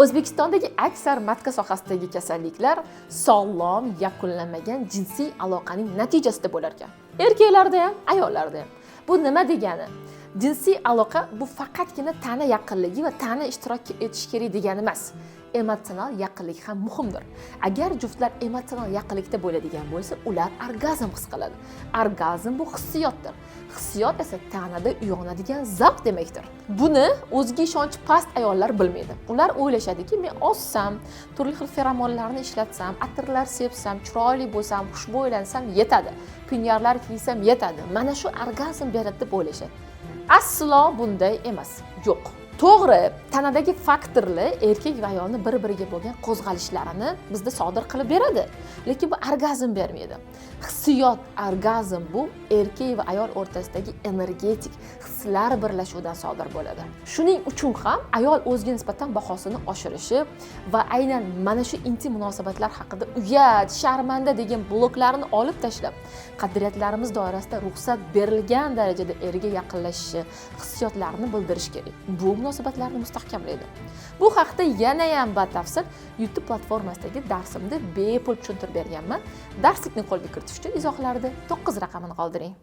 O'zbekistondagi aksar matka sohasidagi kasalliklar sog'lom yakunlanmagan jinsiy aloqaning natijasida bo'lar ekan. Erkaklarda ham, ayollarda ham. Bu nima degani? Jinsiy aloqa bu faqatgina tana yaqinligi va tana ishtirok etish kerak degani emas. Emotsional yaqinlik ham muhimdir. Agar juftlar emotsional yaqinlikda bo'ladigan bo'lsa, ular orgazm his qiladi. Orgazm bu hissiyotdir. Hissiyot esa tanada uyg'onadigan zavq demakdir. Buni o'ziga ishonchi past ayollar bilmaydi. Ular o'ylashadiki, men ozsam, turli xil feromonlarni ishlatsam, atirlar sepsam, chiroyli bo'lsam, xushbo'ylansam yetadi, pinyarlar kiysam yetadi, mana shu orgazm beradi deb o'ylashadi. Aslo bunday emas. Yo'q. To'g'ri, tanadagi faktorlar erkak va ayolni bir biriga bo'lgan qo'zg'alishlarini bizda sodir qilib beradi, lekin bu orgazm bermaydi. Hissiyot, orgazm bu erkak va ayol o'rtasidagi energetik hislar birlashuvidan sodir bo'ladi. Shuning uchun ham ayol o'ziga nisbatan bahosini oshirishi va aynan mana shu intim munosabatlar haqida uyat, sharmanda degan bloklarni olib tashlab, qadriyatlarimiz doirasida ruxsat berilgan darajada erga yaqinlashishi, hissiyotlarini bildirish kerak. Bu munosabatlarni mustahkamlaydi. Bu haqda yana ham batafsil YouTube platformasidagi darsimda bepul tushuntirib berganman. Darslikni qo'lga kiritish uchun izohlarda 9 raqamini qoldiring.